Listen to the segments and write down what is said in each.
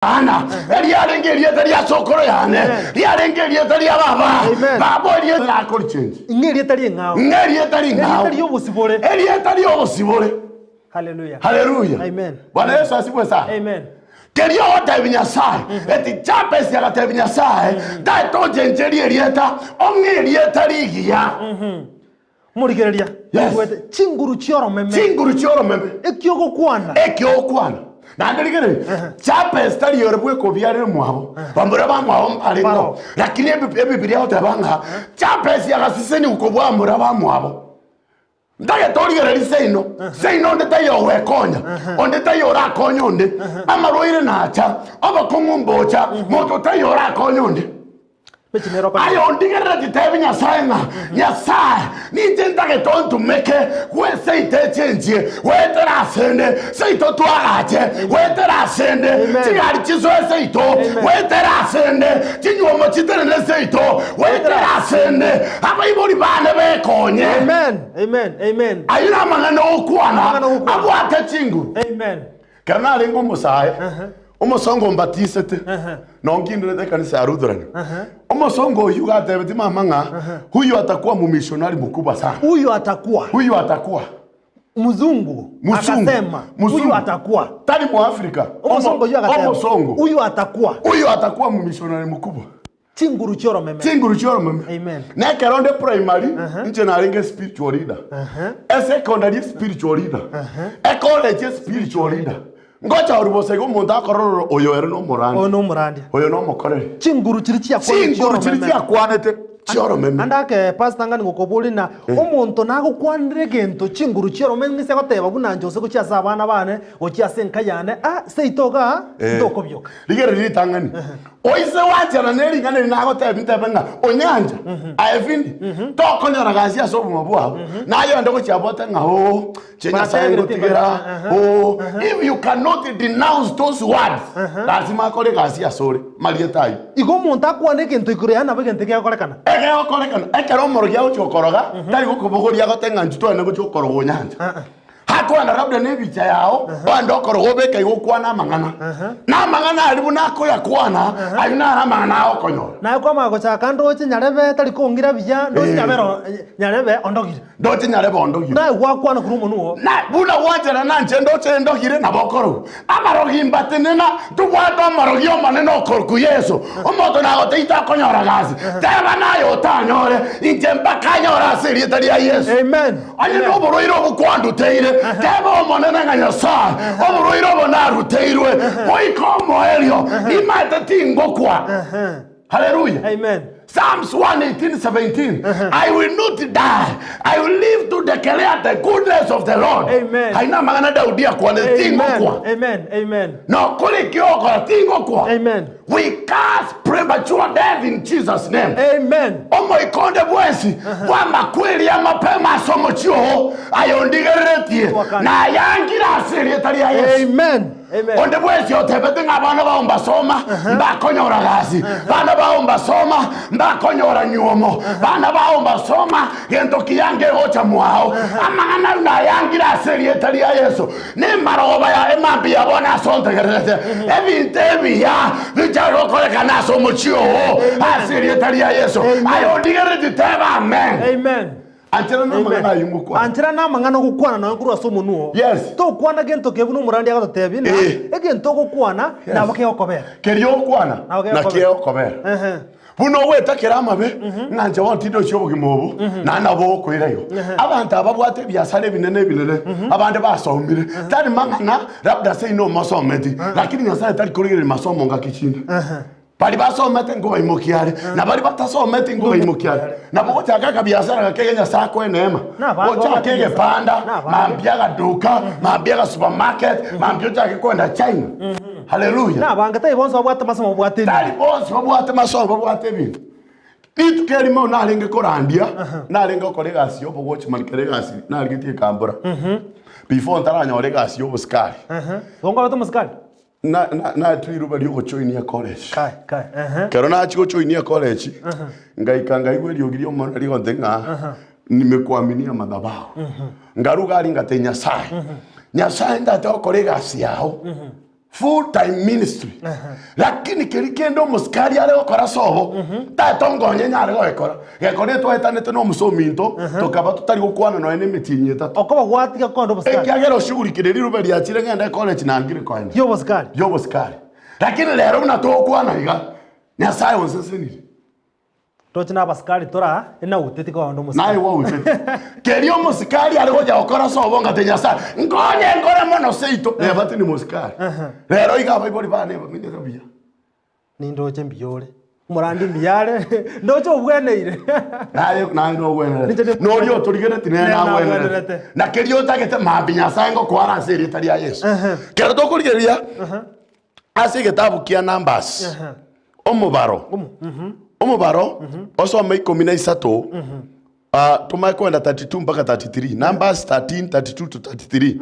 Ana, eriarenge erieta ria sokoro yane, riarenge erieta ria baba, Amen. baba oria nakorichenche. Ng'a erieta ring'ao. Ng'a erieta ring'ao. Erieta ri'obosibore. Erieta ri'obosibore. Haleluya. Haleluya. Amen. Bwana Yesu asifiwe sana. Amen. Keria ogotebi Nyasaye, eti Jabesi agatebi Nyasaye, tata ochencherie erieta, ong'e erieta rigiya. Morigereria, Yes. oigwete chinguru chi'oromeme. Chinguru chi'oromeme. Eki'ogokwana. Eki'ogokwana. Naende rigereria, Jabes tari ore bw'ekobiarire mwabo, bamura bamwabo mbarengeo. Baroo. Lakini ebi- Ebibilia egoteba ng'a Jabes agaseseniwa kobua bamura bamwabo. Ntagete origererie seino, seino onde taiyo ogwekonya, onde taiyo orakonye onde, amarwaire nacha, obokong'u mbocha, monto taiyo orakonye onde. Echi nero okonyora. Aye ondigerere titebi Nyasae ng'a, Nyasae, ninche ntagete ontumeke gwe seito echenchie, goetera asende, seito twagache, goetera asende, Amen. chigari chisoe seito, Amen. goetera asende, chinyuomo chiterene seito, goetera asende, abaibori bane bekonye. Amen. Amen. Amen. Ayio namang'ana ogokwana Amang'ana ogokwana. abwate chinguru. Amen. Ekero narenge omosae, omosongo ombatisete, nonkinderete ekanisa ya Lutheran. Omosongo oyio iga atebetie mama ng'a huyu atakuwa mumishonari mkubwa sana. Huyu atakuwa. Huyu atakuwa. Mzungu Mzungu. akasema Mzungu. huyu atakuwa. Tari Muafrika. Omosongo oyio agateba Omosongo. huyu atakuwa. Huyu atakuwa mumishonari mkubwa. Chinguru chi'oromeme. Chinguru chi'oromeme. Amen. Na ekero nde primary, inche narenge spiritual leader. Esecondary spiritual leader. Ecollege spiritual leader. Ngocha orwa bosa iga omonto akorora oyo ere nomorandi. Oyo nomorandia. Oyo nomokoreri. Chinguru chiria chiakwanete Chinguru chiria chi'oromeme. chiakwanete chi'oromeme. Ande ake pastor ngani ngokoboria na omonto nagokwanire egento chinguru chi'oromeme ng'ise goteba buna inche gose gochia ase abana bane gochia ase enka yane ah seito igaa ntokobioka. Rigereria ritang'ani. Oise gwanchana ne ring'ana eri nagotebia ntebe ng'a onyancha, aye Findi, tokonyora gasi ase obogima bwao, naye onde gochia abote ng'a oo, inche Nyasaye ngotigera, oo. If you cannot denounce those words, lasima akore egasi asore, marieta ayio. Igo omonto akwane egento igoro yaye nabo egento ekegokorekana. Egegokorekana, ekero omorogi agochia gokoroga, tari gokobogoria agote ng'a inchuo twagende gochia gokoroga onyancha. Akwana labda nebicha yao, ogende okoroga obeke igo okwane amang'ana. Na amang'ana aria buna akoyakwana, ayio naro amang'ana agokonyora. Naye kwamanya gochaka ndoche nyarebe tari kong'ira buya, ndoche Eh. nyabere o- nyarebe ondogire. Ndoche nyarebe ondogire. Naye gwakwana korwa omonwa oo. Na buna gwanchera nanche ndoche ndogire nabo okorogwa. Abarogi mbatenena, ntobwate omorogi omonene okorokwa Yeso. Omonto nagoteita akonyora gasi, teba naye otanyore, inche mpaka anyore ase erieta ria Yeso. Amen. Onye noborwaire obo kwanduteire, teba Omonene ng'a Nyasae, oborwaire obo naruteirwe, goika omoerio, nimanyete tingokwa. Haleluya. Amen. Psalms 118:17 I will not die, I will live to declare the goodness of the Lord. Amen. Ayio namang'ana Daudi akwanete, Amen. tingokwa. Amen. Amen. Nokore ki ogokora, tingokwa. Amen. We curse premature death in Jesus name. Amen. Omoika onde bwensi bw'amakweri amapema ase omochie oo, aye ondigereretie, Twakana. nayangire ase erieta ria Yeso. Amen. Amen. Onde bwensi otebete ng'a abana bao mbasoma, mbakonyora gasi, bana bao mbasoma, mbakonyora nyuomo, bana bao mbasoma, gento kiya ngegocha mwao. Amang'ana ayio nayangire ase erieta ria Yeso. Nemarogoba ya emambia ya bono ase ontegererete, ebinto ebiya bichare gokorekana ase omochie oo, ase erieta ria Yeso. Amen. Aye ondigereretie, teba amen. Amen. Anchera namang'ana ayio ngokwana. Anchera namang'ana ogokwana nonya korwa ase omonwa oo. Yes. Tokwana gento kebe buna omorandi agototebia ng'a Eh. egento ogokwana Yes. nabo kegokobera. Keria ogokwana Nabo kegokobera. nakio egokobera. Ehe. Buna ogwetakera amabe, ng'a inche bono tindi ochia obogima obo, naende nabo bogokoira igo. Abanto aba babwate ebiasara ebinene ebinene, abande basomire, tari mang'ana labda seino omosometi, lakini Nyasaye tari korigereria masomo ngaki chinde. Baria basomete nkobaimokia are, na baria batasometi nkobaimokia are. Nabo gochaka akabiasara gake iga Nyasaye akoe neema, Nabange gochake babwate ebiasara. egepanda, Nabange. mambia agaduka, mambia agasupermarket, mambia ochake kwenda China. Haleluya! Nabange tari bonsi babwate amasomo babwate ebinto. Tari bonsi babwate masomo babwate ebinto. Rituko erimo narenge korandia, narenge gokora egasi ya obogochimani kera egasi narigetie ekambora. Before ntaranyora egasi ya obosikari. Igo nkorete omosikari? Na- na- Naetwe riroba riogochoinia college. Kai, kai, ehe. Kero nachia gochoinia college, ngaika ngaigwa eriogi ri'Omonene rigontebia ng'a nimekuaminia madhabahu. Ngaruga aria ngatebia Nyasaye, Nyasaye ndate gokora egasi yao. Full time ministry. Lakini keria kende omosikari are gokora ase obo, tata onkonye nyare gogekora. Gekora etwaetanete na omusa ominto, tokaba totari gokwana nonya na emetienyi etato. Okoba gwatiga konda obosikari. Ekiagera oshughulikire riruba riachire ng'ende ecollege nangire koenda. Y'obosikari. Y'obosikari. Lakini rero buna togokwana iga, Nyasaye onsesenire. Toche na abasikari tora enauteti koba onde Naye omosikari. gwauteti. Keria omosikari are gocha gokora ase obongo ati Nyasaye, nkonye nkore mono seito. Neba tindi mosikari. Rero iga abaibori bane bamenyete buya. Nindoche mbuya ore. Omorandi mbuya are. Ndoche obweneire. Naye naye nogwenerete. Ninche ndi- Noria otorigereti nere Nere nagwenerete. nagwenerete. Na keria otagete mambia Nyasaye ngokoara ase erieta ria Yeso. Kero tokorigereria Ase egetabu kia Numbers, omobaro, omobaro osome ikomi na isato, ah, tomanye kogenda 32 mpaka 33. Numbers 13, 32 to 33.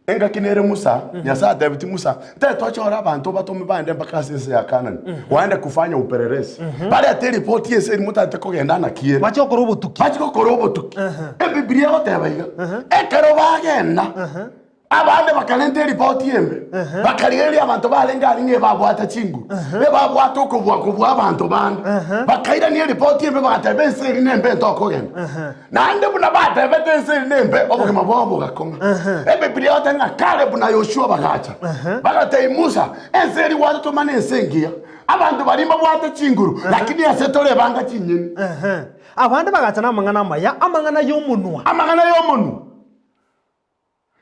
Engaki nere Musa, Nyasaye atebetie Musa, ntae tochore abanto obatome baende mpaka ase ense ya Kanani, waende kufanya upelelezi. Barete eripoti y'ense eria motaete kogenda naki ere. Bache gokora obotuki. Bache gokora obotuki. Ebibilia egoteba iga, ekero bagenda, Abande bakarenta eripoti embe, bakarigereria abanto barenge aria ng'a ebabwate chinguru, ebabwate okobua kobua abanto bande. Bakairania eripoti embe bagateba ense eria nembe ntokogenda. Naende buna batebete ense eria nembe, obogima bwabo bogakong'a. Ebibilia egoteba ng'a Kalebu na Yoshua bagacha, bagatebia Musa, ense eria gwatotoma nense engiya, abanto baria mbabwate chinguru, lakini ase tore ebanga chinyeni. Abande bagacha namang'ana amaya, amang'ana y'omonwa. Amang'ana y'omonwa.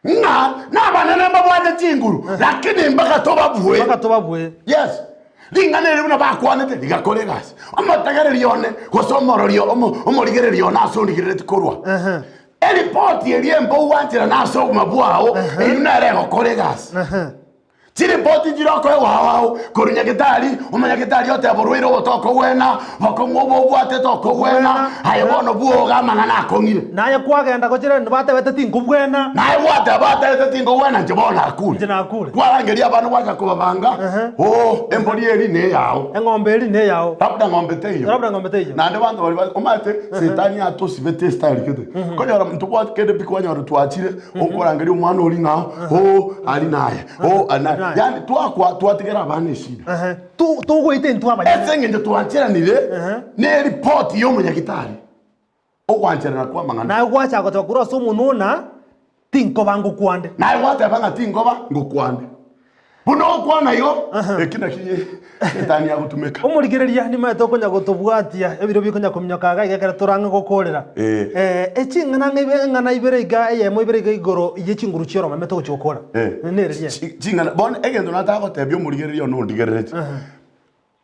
Ng'a nabanene mbabwate chinguru, lakini mpaka tobabue. Mpaka tobabue. Yes. Ring'ana eri buna bakwanete rigakora egasi. Omotegereri one gose omorori omo- omorigereria one ase origerereti korwa. Eripoti eria embe ogwancherana ase obogima bwao, eyio nere egokora egasi. Chiripoti nchire okoegwa ao ao korwa nyagetari, omonyagetari oteba borwaire obo tokogwena, bokong'u obo obwate tokogwena, aye bono bwoga amang'ana akong'ire. Naye kwagenda gochia rende batebete tinkobwena. Naye gwateba batebete tinkogwena inche bono nakure. Inche nakure. Kwarangeria abana gwacha kobabanga, oo embori eri neyao. Eng'ombe eri neyao. Labda ng'ombe teiyo. Labda ng'ombe teiyo. Naende banto baria ba- omanyete setani atosibete estyle gete. Konyora ntobwate kende pi kwanyora twachire. Okorangeria omwana oria ng'a oo ari naye, oo ari naye. Naye. Yaani twakwa twatigera abana eshida. Ehe. Tu- Togoita intwe abanyene. Ase eng'encho twancheranire Ehe. ne eripoti ya omonyagitari, ogwancherana kwa amang'ana. Naye gwachaka goteba korwa ase omonwa ona, tinkoba ngokwande. Naye gwateba ng'a tinkoba ngokwande. Buna ogokwana igo, eki nakio Shetani agotumeka. Omorigereria nimaete okonya gotobwatia ebiro bikonya kominyoka iga iga ekero torang'e gokorera. Eh. Eh, eching'ana ng'a ibe eng'ana ibere iga eyemo ibere iga igoro ye chinguru chi'oromeme togochia gokora. Eh. Nereria. Chi- Ching'ana bono egento natagotebia omorigereria one ondigereretie.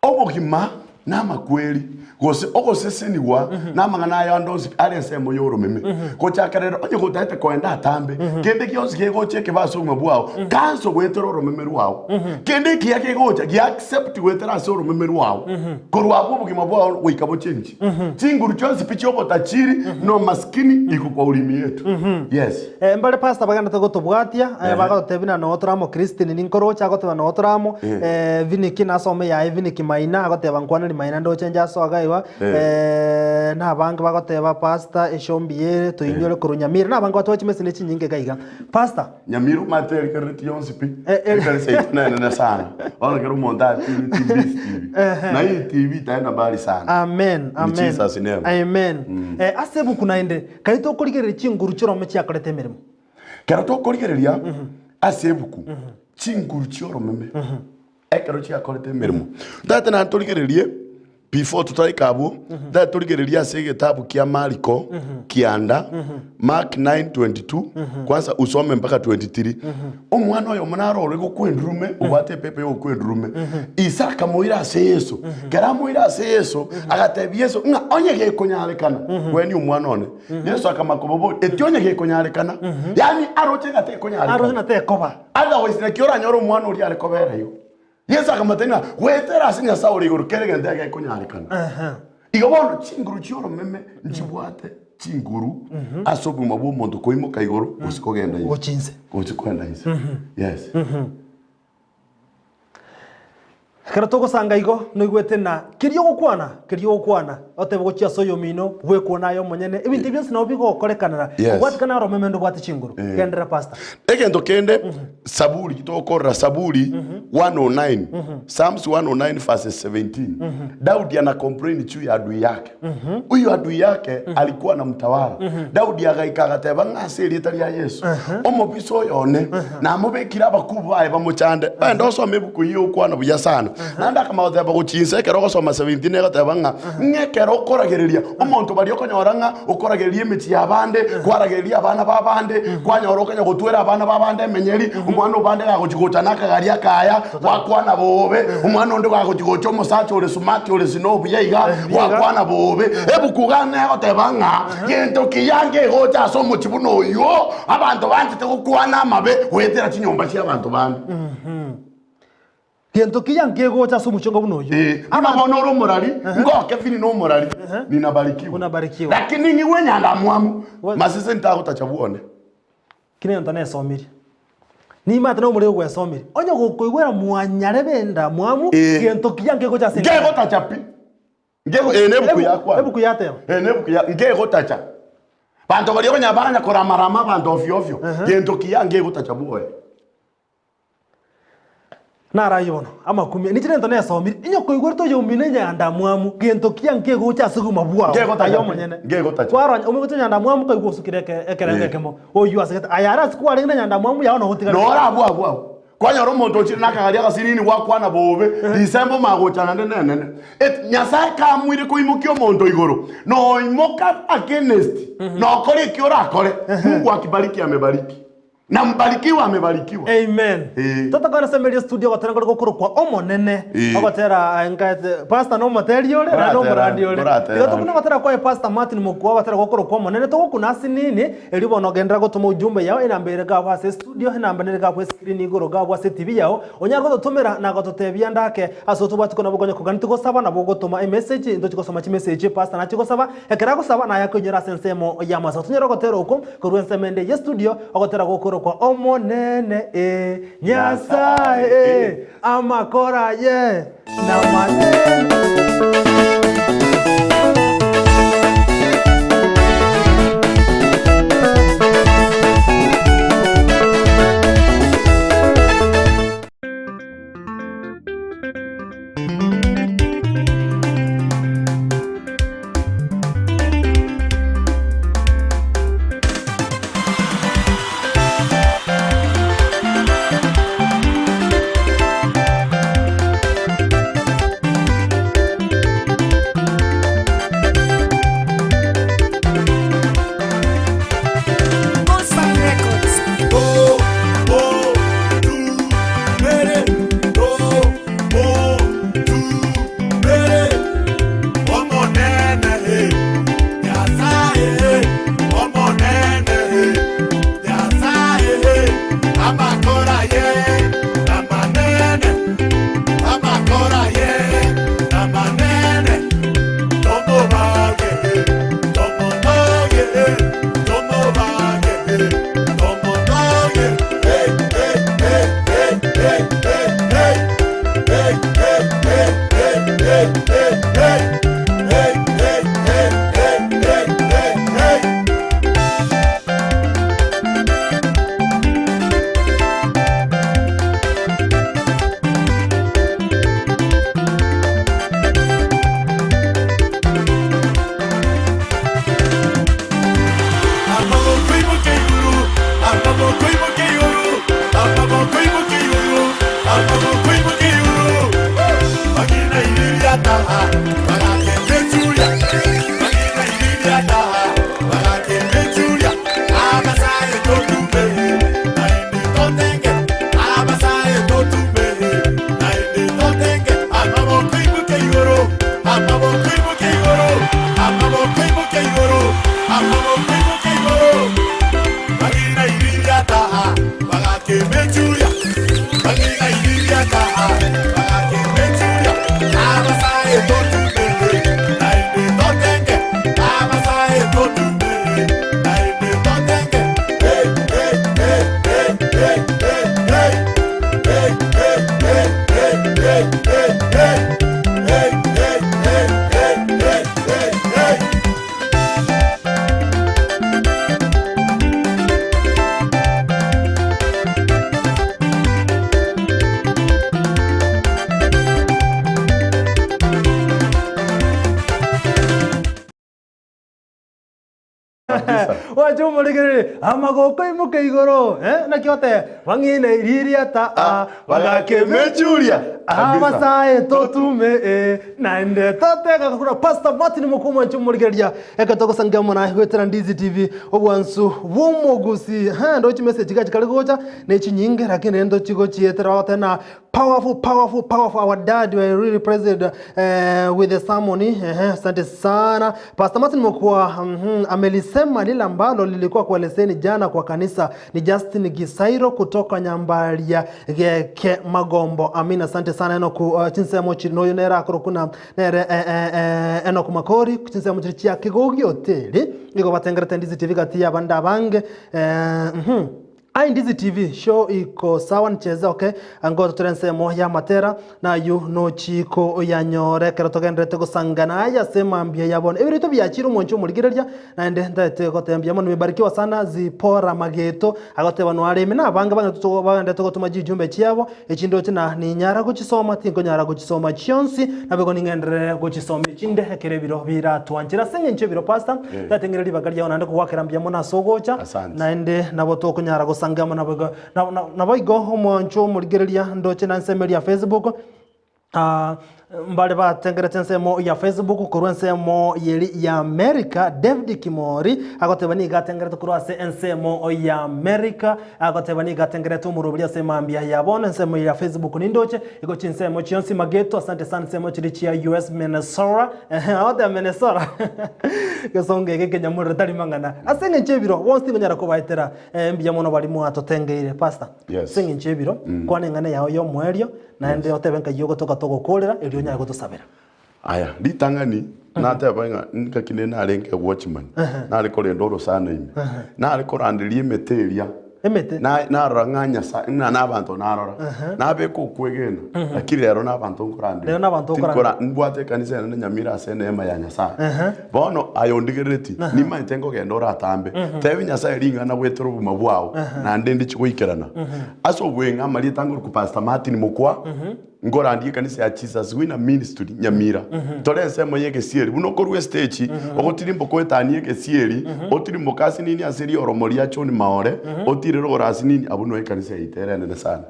Obogima namakweri, gose ogosesenigwa namang'ana aya ande onsi are ensemo y'oromeme. Gochaka rero, onye gotagete koenda atambe, kende gionsi kegocha ekebe ase obogima bwao, kanso goetera oromeme rwao. Kende ekiya kegocha, gia accept goetera ase oromeme rwao. Korwa abwo obogima bwao goika bochenche. Chinguru chionsi pi chi'obotachiri na omasikini iko kwa urimi yetu. Yes. Eh, mbare pastor bagendete gotobwatia eh, Ehe. bagototebia buna noo tore amo Christine ninkoroche agoteba noo tore amo Eh. eh, Viniki nasome yaye Viniki Maina agoteba nkwaneri Maina ndoche inche ase iga iga Eh. eh, na abange bagoteba pastor esho mbuya ere toinyore korwa Nyamira na abange batware chimeseni chinyinge iga iga. Pastor. Nyamira omanyete erikerereti yonsi pi Eh, eh. ekanisa yaito nenene sana bono ekero omonto atiire TV is TV na hii TV itaenda mbali sana Amen, In amen. Jesus name. Amen. Eh, ase ebuku naende, Kai tokorigereria chinguru chi'oromeme chiakorete emeremo. Kero tokorigereria ase ebuku chinguru chi'oromeme ekero chiakorete emeremo. Ntagete naende torigererie before totaraika abwo, ntagete torigererie ase egetabu kia Mariko kianda, Mark 9:22 kwanza usome mpaka 23. Omwana oyomo naro ore gokwa endurume, obwate epepo ya ogokwa endurume. Ise akamoira ase Yeso. Ekero amoira ase Yeso, agatebia Yeso ng'a onye gekonyarekana, gwenia omwana one. Yeso akamanya komoboria, eti onye gekonyarekana, yaani aroche ng'a Aroche tekonyarekana. ng'a tekoba. Otherwise naki oranyore omwana oria are kobera igo. Yeso akamotebia ng'a goetera ase Nyasae ore igoro kera egento egekonyarekana. Igo bono chinguru chi'oromeme nchibwate chinguru ase obogima bw'omonto koimoka igoro gose kogenda inse. Gochia inse. Gochia kogenda inse. Yes. Ekero togosanga igo, noigwete na keria ogokwana, keria ogokwana, otebe gochia ase oyomino, bwekwane aye omonyene, ebinto ebi bionsi nabo bigokorekanera, Yes. kobwatikana aro omeme onde obwate chinguru. Genderera pastor. Egento kende, Saburi, tokorora Saburi 109, Psalms 109 verses 17. Daudi ana complain juu ya adui yake. Huyu adui yake alikuwa na mtawala. Daudi agaika agateba ng'a ase erieta ria Yesu, omobisa oyo one namobekire abakubu baye bamochande. Ogende osome ebuku eyio egokwana buya sana. Naende akamanya goteba gochia inse ekero ogosoma 17 egoteba ng'a ng'a ekero okoragereria omonto baria okonyora ng'a okoragereria emechie y'abande, kwaragereria abana b'abande, kwanyora okonya gotwera abana b'abande emenyeri, omwana obande gagochia gocha na akagari akaya, gwakwana bobe, omwana onde gagochia gocha omosacha ore smart ore snow buya iga, gwakwana bobe. Ebuku iga negoteba ng'a gento kiya ngegocha ase omochie buna oywo, abanto banchete gokwana amabe goetera chinyomba chi'abanto bande. Gento kiya nkegocha ase omochongo buna oyio. Eh, buna bono ore omorari, ngoke fini nomorari, ninabarikiwa. Unabarikiwa. Lakini ng'igwe enyandamwamu, masese ntagotacha bwone. Kera egento nesomirie. Nimanyete na omorero gwesomirie. Onye gokoigwera mwanyarebe endamwamu, Eh. gento kiya nkegocha ase enka. Ngegotacha pi. Ngego eye nebuku yakwana. Ebuku yateba. Eye nebuku ya ngegotacha. Banto baria onya baganya koramarama abanto ofio ofio. Gento kiya ngegotacha bwoye. Narayie bono amakumia, ninche nento nesomire, inye okoigwerete oyomino enyandamwamu, gento kiya nkegocha ase obogima bwao, Ngegotacha aye pi, omonyene. ngegotacha. Kwarora omogocha enyandamwamu okaigwa osukire eke ekerengo Eh. ekemo, oyio asegete, aye are ase kwarenge na enyandamwamu yao nabo otigarete. Noro abwo abwo abwo. Kwanyora omonto ochire nakagari agasinini gwakwana bobe, risembe omanye gocha naende nenene. Et Nyasae kamuire koimokia omonto igoro, noimoka against, nokore eki orakore, Mungu akibariki amebariki. Na mbarikiwe amebarikiwa. Amen. Eh. Totokore ase emeeri estudio ogotera nkore gokorokwa Omonene. Eh. Ogotera nkaete pastor nomoteri ore naende Ngoratera, omorandi ore. ngoratera. Igo tokuna ogotera kwaye pastor Martin Mokua ogotera gokorokwa Omonene togokuna ase nini erio bono genderera gotoma ujumbe yao enamba ere gabwo ase estudio enamba nere gabwo escreen igoro gabwo ase etibi yao onyare gototomera na gototebia ndake ase otobwati kona bokonye kogani tigosaba nabo ogotoma emessage ntochi gosoma chimessage pastor nachi gosaba ekero agosaba naye akoinyora ase ensemo y'amasago tonyore ogotera okwo Korwa ensemo ende y'estudio, ogotera gokorokwa Omonene ee, Nyasae ee, amakora aye namanene. Awesome Records. Oanche omorigererie, amagoko aimoke igoro, eh, naki oteba, bang'ina ririata ah, Bagaka emechuria. Kabisa. Abasae totume eh, naende totega gakura Pastor Martin Mokua omwanche omorigereria ekero togosangia amo naye goetera Ndizi TV obwansu bw'omogusi ha ndoche message iga chikare gocha ne chinyinge lakini rende ntochigochietera bagoteba na Powerful, powerful, powerful. Our dad, you are really present with the sermon. Asante sana. Pastor Martin Mokua amelisema lile ambalo lilikuwa kwa leseni jana kwa kanisa ni Justin Gisairo kutoka Nyambaria Geke Magombo. Amina, asante sana Enoku. Chinsemo chiri noyo nere akorokuna nere Enoku Makori chinsemo chiri chia Kigogi Hoteli nigo batengerete Ndizi TV gati y'abande abange. Aye Ndizi TV show iko sawa nicheze okay ango totore ensemo ya amatera nayu nochiko yanyore ekero togenderete gosangana aye ase mambia ya bono ebirito biachire omonche omorigereria naende ntaete gotembia mono nimebarikiwa sana Zipporah Mageto agoteba noareme na abange bagenderete gotoma chijumbe chiabo echi ndoche na ninyara gochisoma tinkonyara gochisoma chionsi naboigo ning'enderere gochisoma echinde ekero ebiro biratwanchera ase eng'encho ebiro pastor Tata eng'ere ribaga riao naende kogwakera mbuya mono ase ogocha, Asante. naende nabo tokonyara gosanga amo naboigo na- na- naboigo omwancho omorigereria ndoche na ensemo eria ya Facebook, ah, mbare batengerete ensemo ya Facebook korwa ensemo yeri ya America, David Kimori agoteba nigo atengerete korwa ase ensemo ya America, agoteba nigo atengerete omoroberi ase mambia ya bono ensemo ya Facebook nindoche, igo chinsemo chionsi mageto asante sana ensemo chiria chia US Minnesota, Ehe, agoteba Minnesota gesongo eke kenyamorero tari mang'ana. Ase eng'encho y'ebiro bonsi tingonyara kobaetera eh, mbuya mono baria mwatotengeire pastor. Yes. Ase eng'encho y'ebiro, kwana eng'ana yao y'omoerio, naende otebe nkai ogotoka togokorera, erio onyare gotosabera. Aya, ritang'ani nateba ng'a ngaki nere narenge ewatchman, nare korenda orosana ime, nare koranderia emete eria, Emete? na- narora ng'a Nyasaye ng'a na abanto narora, nabeka okwegena, lakini rero na abanto nkoranderia. Rero nabanto okoranderia. Tinkora- mbwate ekanisa enene Nyamira ase eneema ya Nyasaye. Bono aye ondigerereti, nimanyete nkogenda oratambe, tebi Nyasaye ring'ana bwetera obogima bwao, naende ndichi goikerana. Ase obweng'e amarieta ngorokwa Pastor Martin Mokua, Nkorandie ekanisa ya Jesus Winner Ministry Nyamira. Tore ensemo y'egesieri buna okorua estage ogotirimboka oetanie egesieri otirimboke asinini ase rioromo ria John Maore otire rogoro asinini abwo noo ekanisa yaito ere enene sana.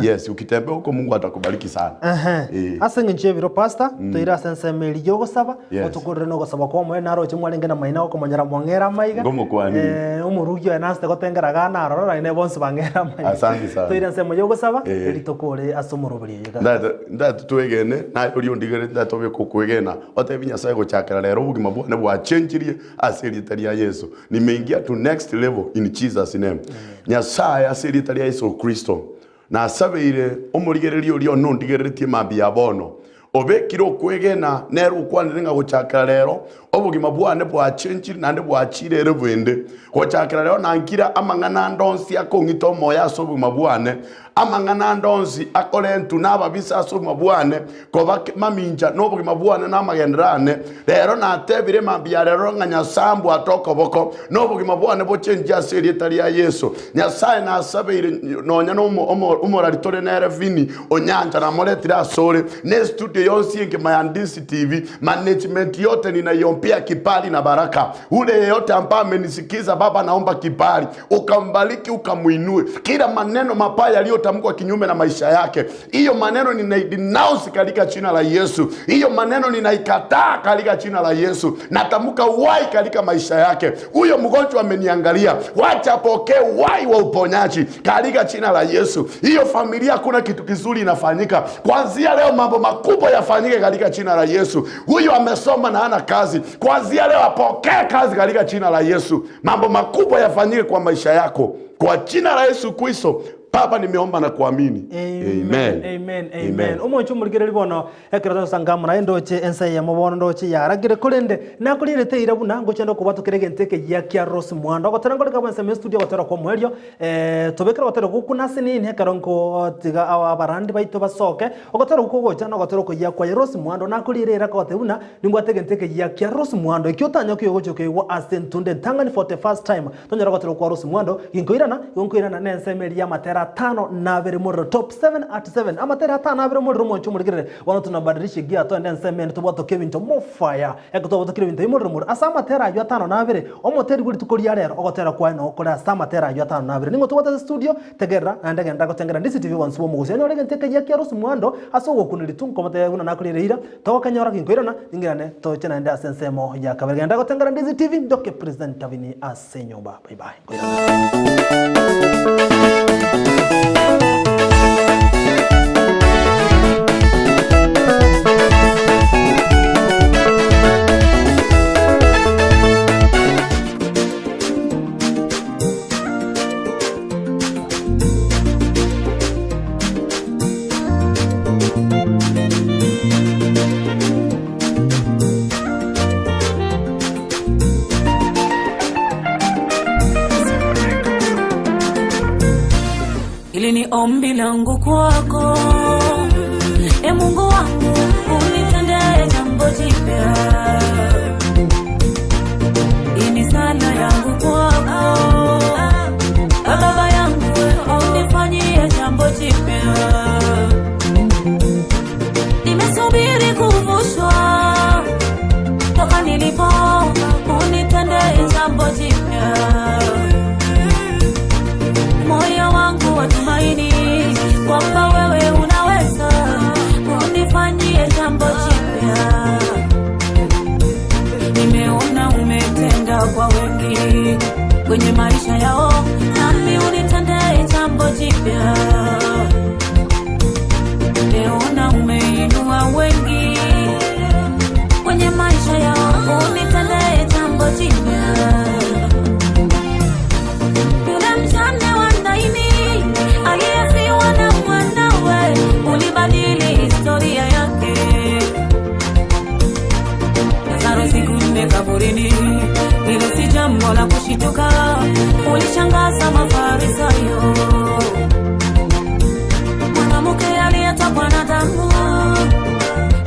Yes ukitembea huko Mungu atakubariki sana. Ehe. Eh. Ase eng'encho y'ebiro pastor, toire ase ensemo eria y'ogosaba, Yes. otokorere na ogosaba kwa Omonene naroche mwarenge na maina gokomonyera mwang'ere amaiga. Ngomokwanie. Eh, omorugi oye nasete gotengera igaa naroro naende bonsi bang'ere amaiga. Asante sana. Toire ensemo y'ogosaba, Eh. eri tokore ase omoroberi oyo igaa. Ndate ndate twegene naye oria ondigereti ndate obeke okwegena otebi Nyasaye gochakera rero obogima bwane bwachenchirie ase erieta ria Yeso. Nimeingia to next level in Jesus name. Nyasaye ase erieta ria Yeso Kristo Nasabeire omorigereria oria one ondigereretie mambia ya bono, obekire okwegena nere okwanire ng'a gochakera rero obogima bwane bwachenchire naende bwachire ere bwende. Gochakera rero nankire amang'ana ande onsi akong'ita omoyo ase obogima bwane, amang'ana ande onsi akorentwe nababisa ase obogima bwane, koba mamincha nobogima bwane na amagenderero ane. Rero natebire mambia ya rero ng'a Nyasae ambwate okoboko, na obogima bwane bochenchie ase erieta ria Yeso. Nyasae nasabeire nonya na omorari tore nere Vinny Onyancha namoretire asore, na estudio yonsi engima ya Ndisi TV, management yote ninaiombea kibali na baraka. Ule yeyote ambaye amenisikiza Baba, naomba kibali, ukambariki, ukamuinue. Kila maneno mabaya yaliyotamkwa kinyume na maisha yake, hiyo maneno ninaidenounce katika jina la Yesu. Hiyo maneno ninaikataa katika jina la Yesu. Natamka uhai katika maisha yake. Huyo mgonjwa ameniangalia, wacha apokee uhai wa uponyaji katika jina la Yesu. Hiyo familia, hakuna kitu kizuri inafanyika kuanzia leo, mambo makubwa yafanyike katika jina la Yesu. Huyu amesoma na hana kazi, kuanzia leo apokee kazi katika jina la Yesu. Mambo makubwa yafanyike kwa maisha yako kwa jina la Yesu Kristo. Baba, nimeomba na kuamini. Amen. Amen. Amen. Omonche omorigereri bono ekero togosanga amo naye ndoche ense eyemo bono ndoche yaragire korende nakorierete eira buna ngochende okobwatokera egento ekeyia kia Rose Muhando ogotera nkore kabo ensemo estudio ogotera kwa omoerio eh, tobekere ogotera gokuna ase nini ekero nkotiga abarandi baito basoke ogotera okwo kogocha na ogotera okoyia kwaye Rose Muhando nakoriere eira kogotebia buna nimbwate egento ekeyia kia Rose Muhando ekio otanya okiya ogocha okeigwa ase entunde entang'ani for the first time Tonyare gotera okwa Rose Muhando, ginkoirana, igo nkoirana nensemo eria y'amatera. amatera atano na abere morero, Top 7 at 7, amatera atano abere morero mwanche omorigerere. Bono tunabadilishe gear toende ensemo ende tobwatoke ebinto more fire. Ekero twabwatokire ebinto ebi morero morero ase amatera ayio atano na abere, omoteri bwe rituko ria rero ogotera kwaye noo kore ase amatera ayio atano na abere. Ning'o tobwate ase studio? Tegerera, naende genda gotengera Ndisi TV bonsi b'omogusi. Onyore egento ekeyia kia Rose Muhando ase ogokuna ritu, nkomotebia buna nakorire eira, togokenyora ginkoirana, ning'irane toche naende ase ensemo ya kabere. Genda gotengera Ndisi TV, ndoke President Vinny ase enyomba. Bye bye. Nkoirana. Hili ni ombi langu kwako, e Mungu wangu, unitendee jambo jipya. Hii ni sala yangu kwako, Baba yangu, unifanyie jambo jipya. Nimesubiri kuvushwa toka nilipo, unitendee jambo jipya. Moyo wangu watumaini kwamba wewe unaweza unifanyie jambo jipya. Nimeona umetenda kwa wengi kwenye maisha yao, nami unitendee jambo jipya. Nimeona umeinua wengi kwenye maisha yao, unitendee jambo jipya. Yule mjane wa Naini aliyefiwa na mwanawe, ulibadili historia yake. Lazaro siku nne kaburini, hilo si jambo la kushituka, ulishangaza Mafarisayo. Mwanamke aliyetokwa na damu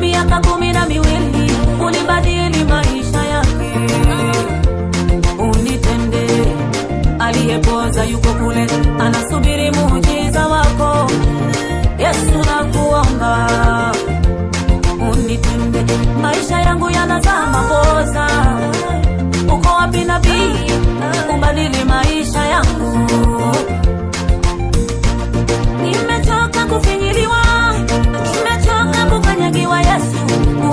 miaka 12, ulibadili maisha yake. Unitende, aliyepoza yuko kule, anasubiri muujiza wako. Yesu nakuomba unitende, maisha yangu yanazama poza. Uko wapi nabii, ubadili maisha yangu. Nimechoka kufinyiliwa, nimechoka kukanyagiwa. Yesu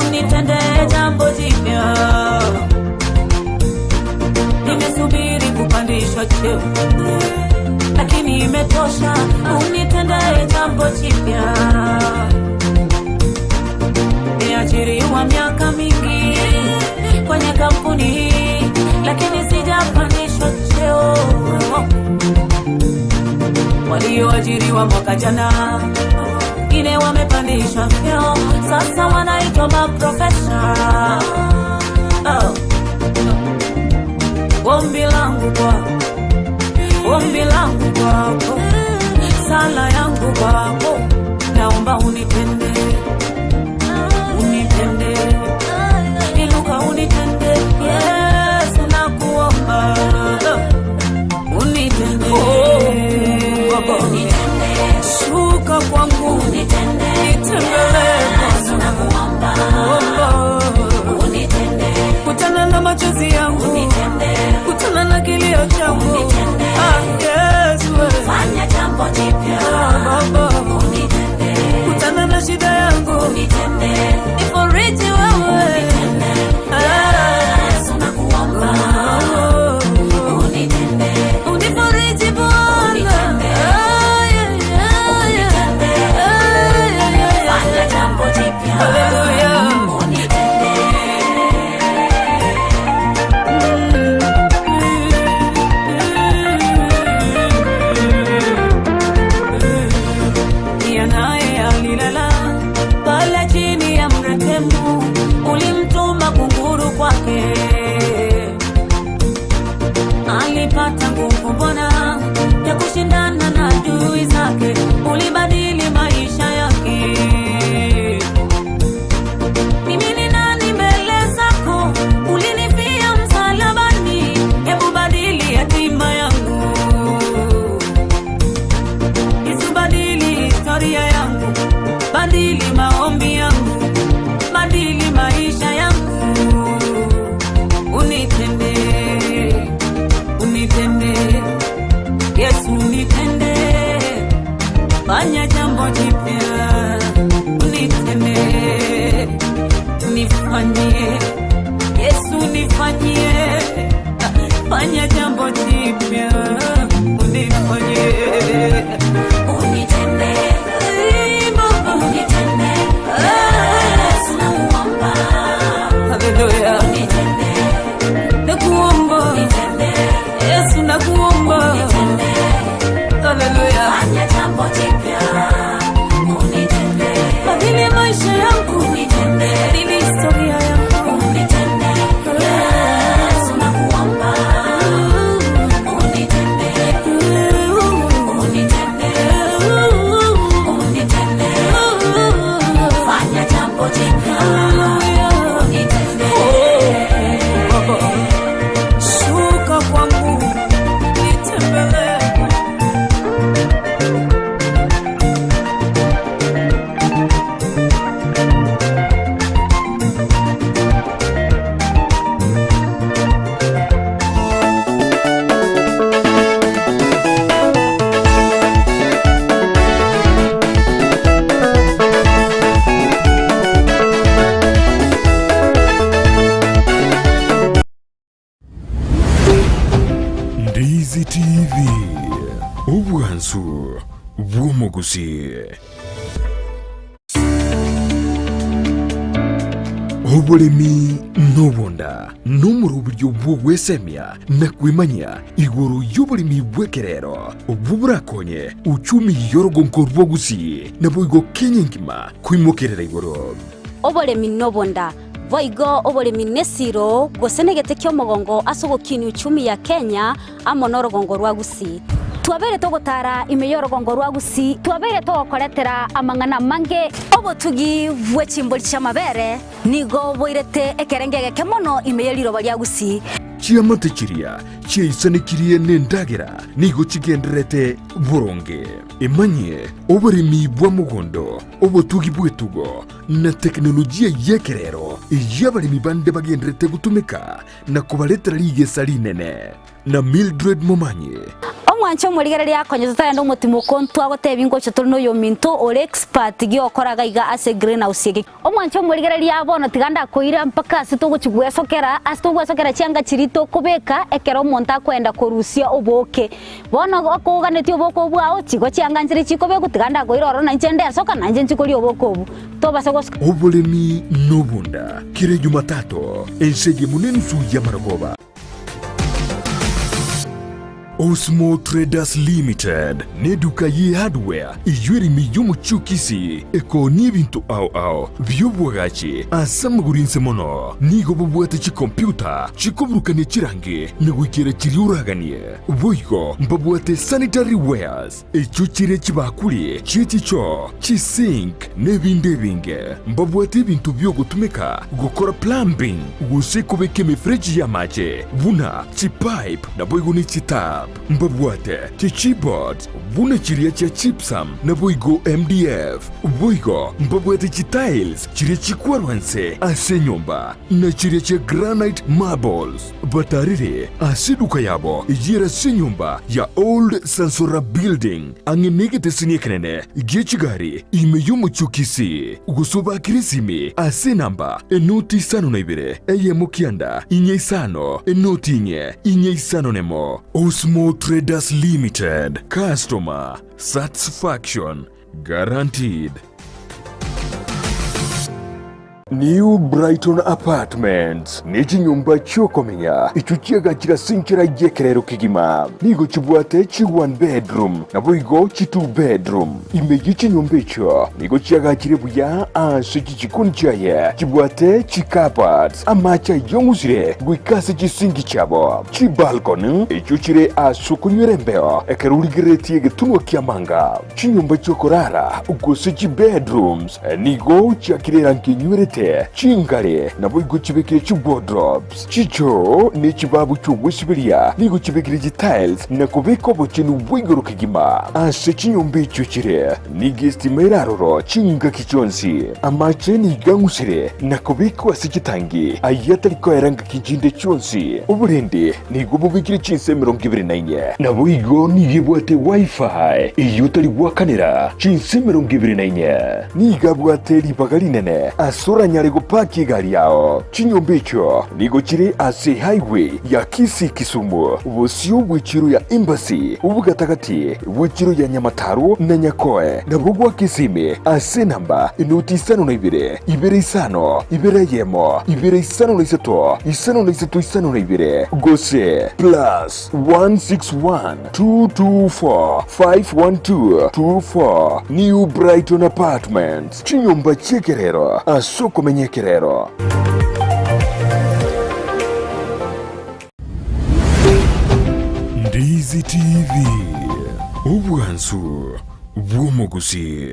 unitende jambo jipya. Nimesubiri kupandishwa cheo, lakini imetosha, unitendee jambo jipya. Niajiriwa miaka mingi kwenye kampuni hii, lakini sijapandishwa cheo. Walioajiriwa mwaka jana wengine wamepandishwa vyeo, sasa wanaitwa maprofesa. Oh. Ombi langu kwako, ombi langu kwako, sala yangu kwako, naomba unitende, unitende, inuka unitende, Yesu nakuomba, unitende, shuka kwangu, nitembelee Bwana, kutana na machozi yangu, kutana na kilio changu. Ah, Yesu we. Fanya jambo jipya, Ah, Baba, unitende, kutana na shida yangu, unitende, nifariji wewe. Ah, Yesu nakuomba, oh, unitende, unifariji Bwana. Ah, yeah, yeah, yeah. Ah, yeah, yeah, yeah. fanya jambo jipya, Hallelujah. unitende. Pia naye alilala pale chini ya mretemu, ulimtuma kunguru kwake, alipata nguvu Bwana ya kushindana na adui zake, ulibadili maisha yake. bw'omogusii. Oboremi nobonda nomoroberio bw'ogwesemia na kwemanyia igoro y'oboremi bw'ekerero obwo borakonye uchumi y'orogonko rwa Gusii naboigo Kenya engima koimokerera igoro. Oboremi nobonda, boigo oboremi nesiro gose negete ki'omogongo ase ogokinia uchumi ya Kenya amo norogongo rwa Gusii. Twabeire togotara ime y'orogongo rwa Gusii, twabeire togokoretera amang'ana amange. Obotugi bwe chimbori chi'amabere nigo boirete ekerengo egeke mono ime ye riroba ria Gusii. Chiamate chiria chiaisanekirie nendagera nigo chigendererete boronge. Emanyie oboremi bwa mogondo, obotugi bw'etugo, na tekinolojia y'ekerero eyio abaremi bande bagendererete gotumeka na kobaretera rigesa rinene. Na Mildred Momanyi. Omwanche omorigereria akonye totarenda omotimoko ntwagotebia ngocha tore noyominto ore expert giokora gaiga ase greenhouse eke. Omwanche omorigereria bono tiga ndakoira mpaka ase togochi gwesokera ase togwesokera chianga chiria tokobeka ekero omonto akoenda korusia obooke. Bono okoganetie obooke obwo ao chigo chianga nchire chikobekwa tiga ndakoira ororo nainche ndesoka nainche nchi koria obooke obwo. Tobasa gosoka. Oboremi nobonda, kera Jumatatu, ense eyemo nensu y'amarogoba. Osmo Traders Limited neduka ye hardware eyio ere ime y'omochie o Kisii ekoonia ebinto ao ao bi'oboagachi ase amagoro inse mono. Nigo bobwate chikompyuta chikoburukania chirangi na goikera chiria oraganie. Boigo mbabwate sanitary wares echio chire chibakuri chie chichoo, chisink, na ebinde ebinge. Mbabwate ebinto bi'ogotumeka gokora plumbing gose kobeka emefereji y'amache buna chipipe naboigo ne chitap. Mbabwate chichipboards buna chiria chia gypsum naboigo MDF. Boigo mbabwate chitiles chiria chikwarwa nse ase enyomba na chiria chia granite marbles. Batarire ase eduka yabo eyio ase enyomba ya Old Sansora Building ang'e negeteseni ekenene gie chigari ime y'omochie o Kisii, gose obakere esimi ase enamba enoti isano na ibere eyemo kianda inye isano enoti inye inye isano nemo. Osmo Traders Limited, Customer Satisfaction Guaranteed. New Brighton Apartments nechinyomba chi'okomenya echio chiagachire ase enchera y'ekerero kegima. Nigo chibwate chi one bedroom naboigo chi two bedroom. Ime ye chinyomba echio nigo chiagachire buya ase chichikoni chiaye chibwate chi cupboards, amache ayong'usire goika ase chisinki chiabo, chibalcony echio chire ase okonywera embeo ekero origereretie egetunwa ki'amanga. Chinyomba chi'okorara, gose chibedrooms, nigo chiakire erangi enywerete, chingare, naboigo chibekire chiwardrobes. Chichoo ne chibabu chi'ogwesiberia nigo chibekire chitiles na kobeka obochenu bwa igoro kegima. Ase chinyomba echio chire, nigo estima ere aroro chingaki chionsi. Amache nigo ang'usire na kobekwa ase chitangi, ayio atari koera ngaki chinde chionsi. Oborendi Nigo bobekire chinsa 24. Naboigo nigo ebwate Wi-Fi eyio otari goakanera chinsa 24. Nigo abwate ribaga rinene ase oranyare gopaki egari yao. Chinyomba echio nigo chire ase highway ya Kisii-Kisumu, bosio bw'echiro ya Embassy, obogatagati bw'echiro ya Nyamataro na Nyakoe, nabo gwa Kisimi ase enamba enoti isano na ibere, ibere isano, ibere eyemo, ibere isano na isato, isano na isato isano na ibere, gose plus 161 224 512 24 New Brighton Apartments, chinyomba chi'ekerero ase okomenya ekerero. Ndizi TV, obwansu bw'omogusii.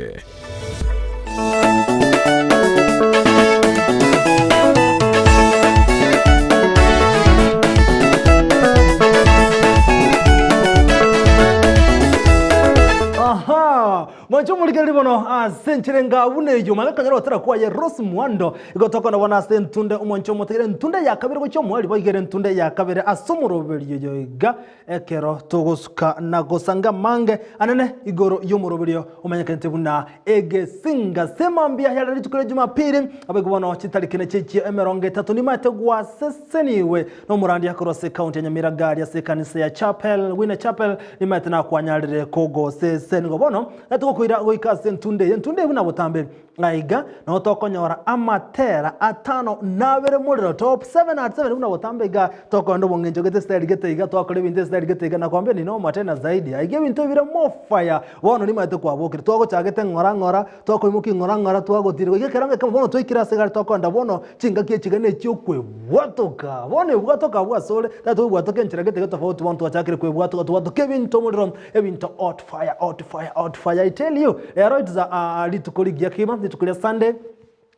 Aha! Mwanche omorigereri bono ase. enchera enga buna eyio, manya konyora gotera kwaye Rose Muhando, igo tokona bono ase entunde omwancho omotegere entunde ya kabere gochia omoerio boigere entunde ya kabere ase omoroberio oyo iga ekero togosuka na gosanga amange anene igoro y'omoroberio omanyekanete buna Egesinga semambia yare rituko ria Jumapili, abaigwa bono chitariki nechiechio 30 nimaete gwaseseniwe nomorandia korwa ase ekaunti ya Nyamira gari ase ekanisa ya Chapel, Winner Chapel, nimaete nakwanyarire kogosesenigwa. Bono natogokoira goika ase entunde eye, entunde eye buna botambe aiga nabo tokonyora amatera atano na abere morero top 7 at 7 buna botambe iga tokogenda obong'encho gete style gete iga twakora ebinto estyle gete iga nakwambia ni noma tena zaidi aiga ebinto ebire more fire. Bono nimaete kwabokire, twagochagete ng'ora ng'ora, twakoimokia ng'ora ng'ora, twagotira goika ekerengo ekemo bono twaikire ase egari twakoenda bono chingaki echiga na echi'okwebwatoka. Bono ebwatoka abwo asore, tari toebwatoka enchera gete tofauti bono twachakire kwebwatoka twatoka ebinto omorero, ebinto hot fire, hot fire, hot fire, I tell you, rero it is a rituko rigiya kegima, rituko ria Sunday,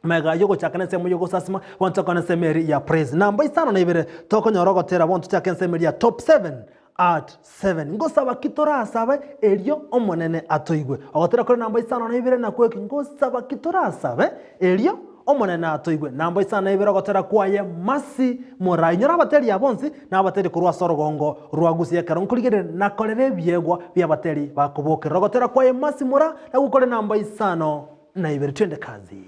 Magega y'ogochaka nensemo y'ogosasima, bono tokore ensemo eria ya praise. Namba isano na ibere tokonyora ogotera bono tochake ensemo eria ya top 7 at 7. Ngosaba ki torasabe erio Omonene atoigwe? Ogotera kore namba isano na ibere nakwo eki, Ngosaba ki torasabe erio Omonene atoigwe. Namba isano na ibere ogotera kwaye Mercy Moraa. Inyora abateri aba bonsi nabateri korwa ase orogongo rwa Gusii ekero nkorigereria nakorera ebiegwa bi'abateri bakobokerera. Ogotera kwaye Mercy Moraa nakwo kore namba isano na ibere twende kazi.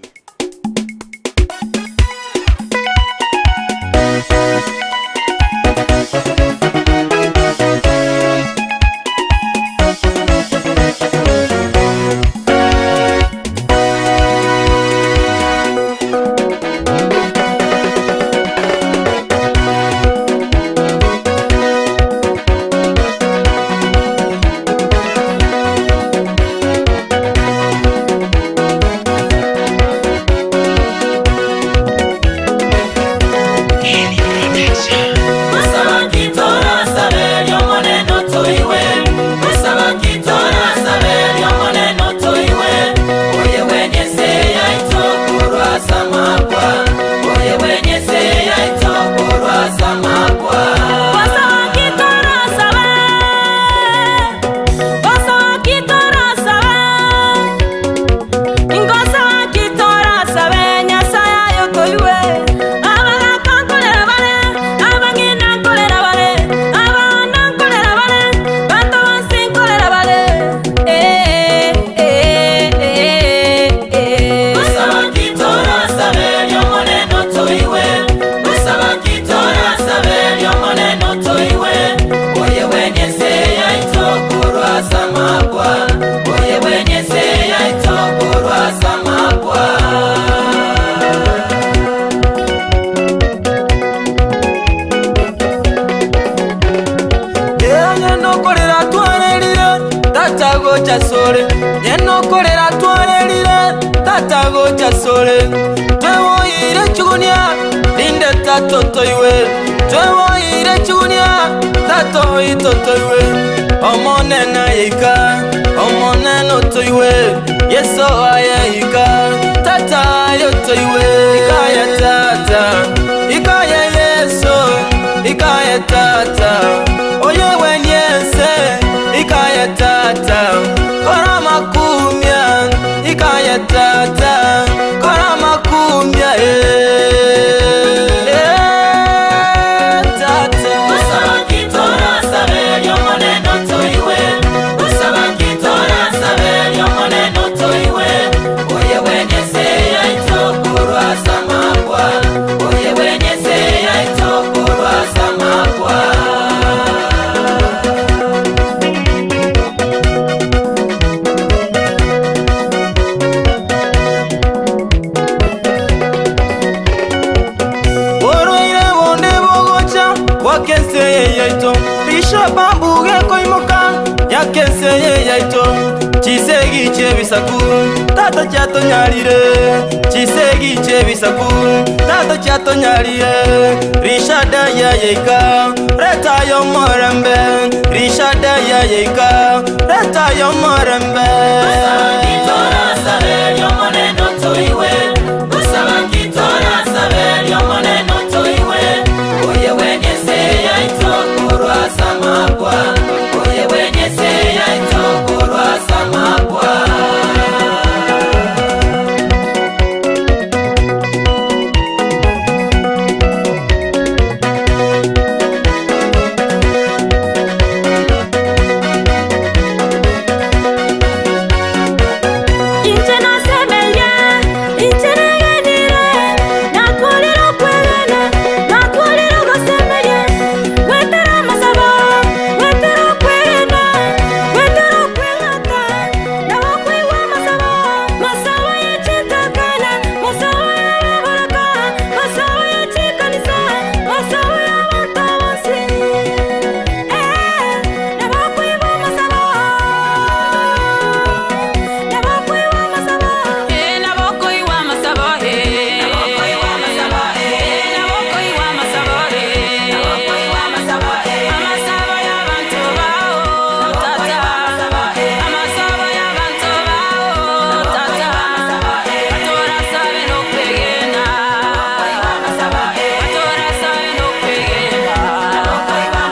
Rishada ya yeka, reta yo morembe.